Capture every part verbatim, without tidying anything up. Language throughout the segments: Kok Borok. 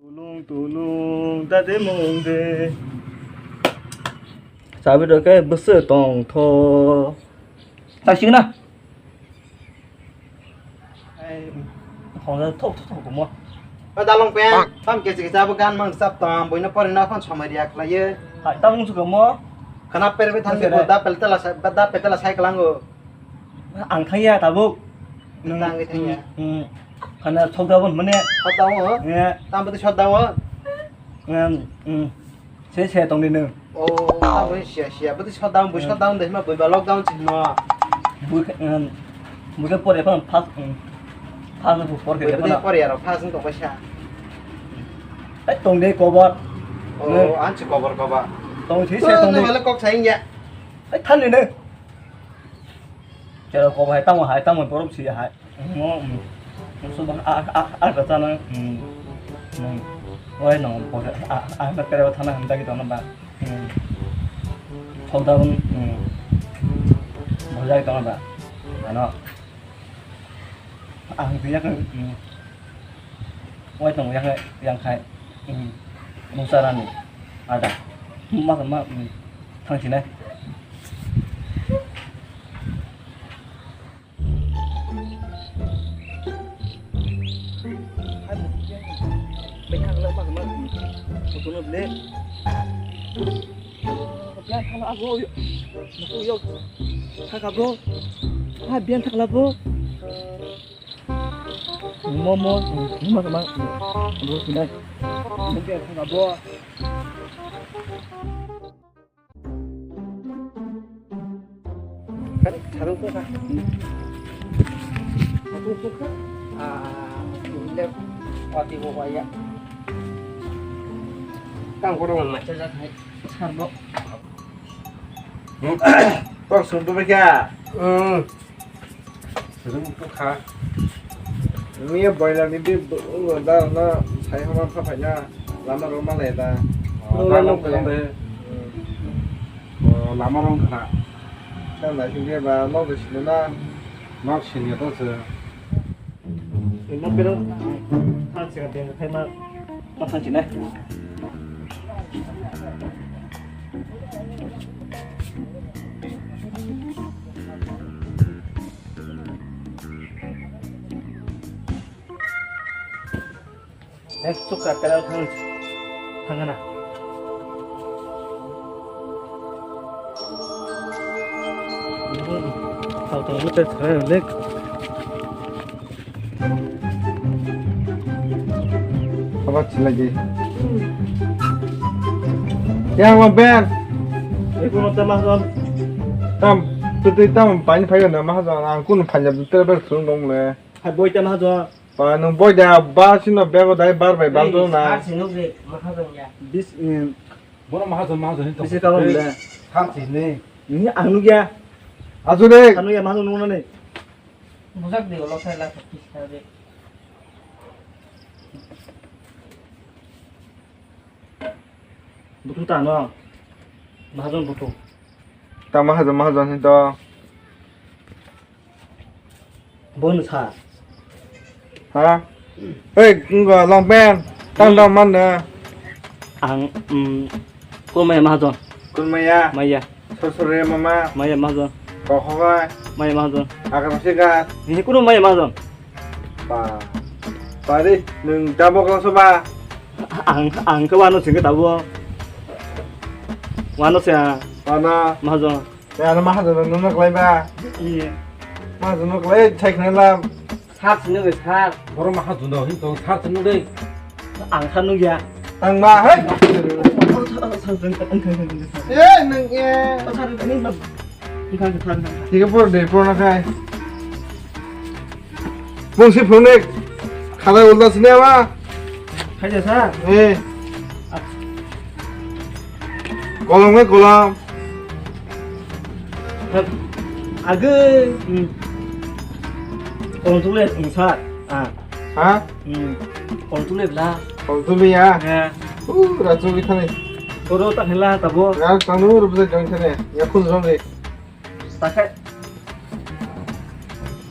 Tulung tulung dade mung de. Chabi rok khe bwswk tong tho. Chak sing na. Ai, hong thok thok thok mo. O dalong pen, tam kesi kesi abo gan mang sap tam, boino pori na phone somai riak lai ye. Hai, tam mung suka mo. Khana per be thang ko, da pel tela sa, da pel tela sai kalango. Ang thangya tabuk. Tang thangya. Hmm. Khana thok da bon mane. Thok da mo? Ya. Tam bodi thok da mo? Hmm. Se se tong di nung. Oh, abo sia sia. Bodi shutdown, bodi shutdown de ma bodi ba lockdown chimo. Bui, bui ke pore phone phas, phas no pore ke. Bodi pore aro phas no ko sa. Ai tong de cover. Oh, an chi cover cover. Tong si se tong de. Wala kok sa ingya. Ai than de nung. Chero ko hai tamo hai tamo borok si hai. Mo, mo suba a a a ka chana. Oi no ko a a na kere thana handa ki tona ba. Thok da bun. Bojai tona ba. Ano. Ang biya ka. Oi tong yang yang khai. Mo sarani. Ada. Ma ma thang sinai. Momo, momo, momo, momo, momo, momo, momo, Kan sarung ko ka. Aku ko ka. Ah, le pati ko ya. Kang ko ro ma cha ja thai. Sarbo. Kok sung tu ba kya? Hmm. Rung tukha. Miya boiler ni di da na sai hama pha phai na lama roma le da. Oh, lama roma le. Oh, lama rong khana. Kan lai sing ba nok de sini na. Nok sini to se. Nok pero ha se ka de khai ma. Ma thanchi nai. Next to ka kala thang thangana. Tau tau lek. Apa sih lagi? Yang mau ber? Iku mau tambah, Ron. Tam, tu tu tam pain pain na mah, ang kun panjab tu tu ber sun dong le. Hai boi tambah, Ron. Pa nung boi da ba sino bego dai bar bai bal do na. Sar sinuk le, mahajon ya. Bis, em, Bono mahajon, mahajon hin to. Bisi kawan le. Sar sini. Ni anu ya. Asu de. Anu ya mahajon nung na ni. Bujak de ulo sai la thok kis kha de. Butu ta no. Mahajon butu. Ta mahajon, mahajon hin to. Bono sa. Ha? Ei, ngo long pen. Tang dong man na. Ang, mm, ko maya mahajon. Kun maya. Maya. Sor sor re mama. Maya mahajon. Kok hok bai. Maya mahajon. Agar masih gas. Ini kuno maya mahajon. Pa. Pari, nung jabo kau soba. Ang, ang ke wano singke tabo. Wano sia. Wano. Mahajon. Ya, ano mahajon no nok lai ba. Iya. Mahajon nok lai, thai khna lam. Sar sini bai sar. Boro mahajon do hin tong sar sini dei. Ang sar nuk ya. Ang ma hai. Eh, nang ya. Sar ini bab. Engkang sar. Tiga por de por na kai. Bung si phone khada ulta sini apa? Khaja sa? Eh. Kolom ke kolom. Agoi. Hmm. Kolom tu le sar. Ah. Ha? Hmm. Kolom tu le bla. Kolom tu le ya. Ya. Uh, raju kita ni. Koro tak hela tabo. Ya, tanu rupa join sini. Ya, kun join ni. Takai.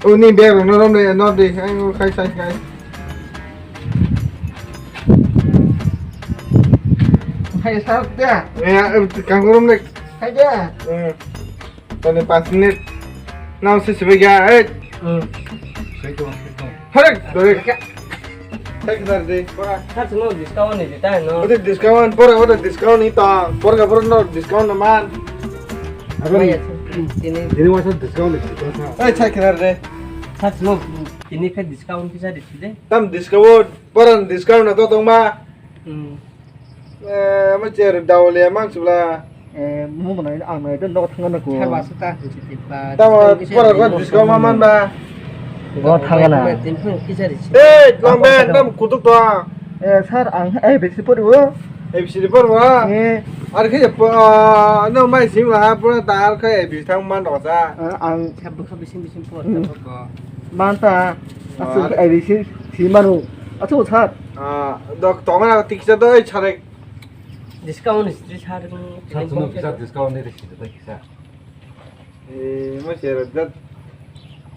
Uni bag rok no rom de, no de, ai o khai sai khai. Hai, sir, de. Eh, eh, kangkorom de. Hai, de. Eh, tadi pas menit. Nang si sebagai, eh. Hmm. Harek, harek. Sir, sir, de. Sir, semua discount ni, de, no? Ada discount, pura ada discount ni ta. Pura, pura no discount na man. Apa ni? Ini masa discount ni, discount. Eh, sir, sir, de. Sir, semua ini ke discount bisa di sini. Tam discount, pura discount na to tong ma. Hmm. Eh, ma cher dawle mang chula. Eh, mo mana ang na den dok thang na ko. Sir, ba su ta. Tamo, pura ko discount ma man ba. Bo thang na. Eh, kong ben, tam kutuk to. Eh, sir, ang A B C pori wo. A B C pori wo? Eh. Ar khe, ah, no mai sim la, pura ta ar khe A B C thang man do sa. Ah, ang. Sir, bokha bising bising por, sir, bokha. Man ta. Asuk A B C si manu. Asuk sir. Ah, dok tonga na tiksa do, eh, chare. Discount is this hard. Sir, suno kisa discount ni risi da kisa. Eh, mo sera dat.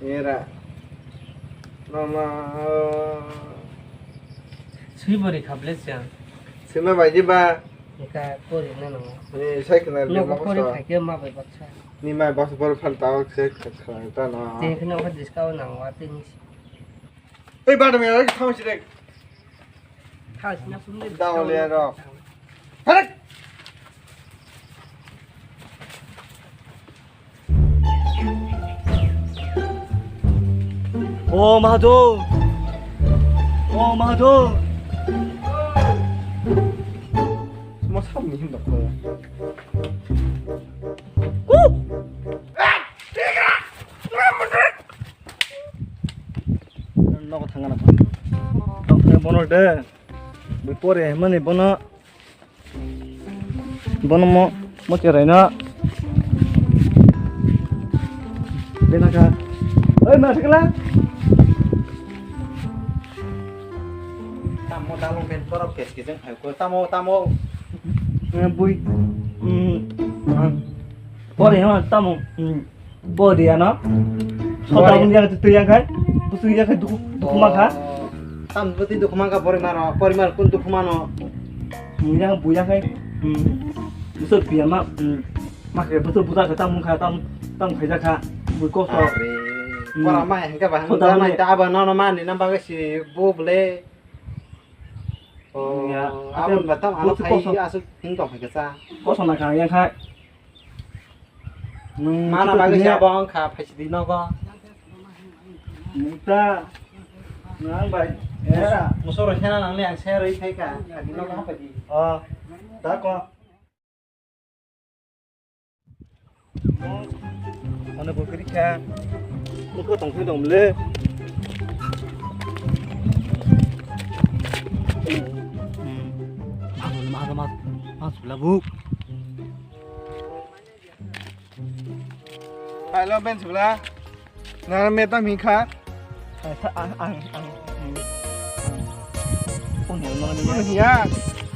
Era. Mama. Sui bori khable siya. Sima bai di ba. Eka pori na no. Eh, sai kana. No ko pori khaike ma bai baksa. Ni mai baksa pori phan tawak se kha ta no. Te khna ko discount nang wa te ni. Ei, bada me, ei, thang si dek. Thang si na sum de. Dao le ro. Harek. O Mahado. O Mahado. Mo sam ni hin dok ko. Ku. Nogo thangna ko. Tokne bono de. Bui pore mani bono. Bono mo, mo cherai na. Bena ka. Oi, ma sekala. Tamo dalong ben borok kes kes jeng phai ko. Tamo, tamo. Eh, bui. Hmm. Pore ma tamo. Hmm. Bo dia no. Bo dia. Sota bung yang tu yang kai. Busu yang kai dukhu, dukhu ma kha. Oh. Tam beti dukhu ma kha porimar, porimar kun dukhu ma no. Yang bu yang kai. Hmm. Busu pia ma. Hmm. Ma khe busu buta kha tam kha tam, tam khai ja kha. Bu ko so. Are. Hmm. Pora ma yang ka ba. Sota bung ta ba no no ma ni nam ba ga si bu ble. Oh. Ya. Abon ba tam ano busu phai ko so. Asuk hing tong khai ka sa. Ko so na kha yang kai. Nwng mana bagwi se abo wng kha, phaisidi nogo. Nwng ta, nwng bai, era. Musoro sena nangni ang se rwi phai kha, khadi nogo hapai di. Oh, ta ko. Ano bo kiri kha. Muko tong phai dong le. Hmm. Ano ma ma ma sula bu. Hello, Ben Sibla. Nang me tam hi kha? Ang, ang, ang. Kung hiya, kung hiya,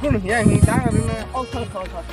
kung hiya, hi ta na. Oh, sorry, sorry, sorry.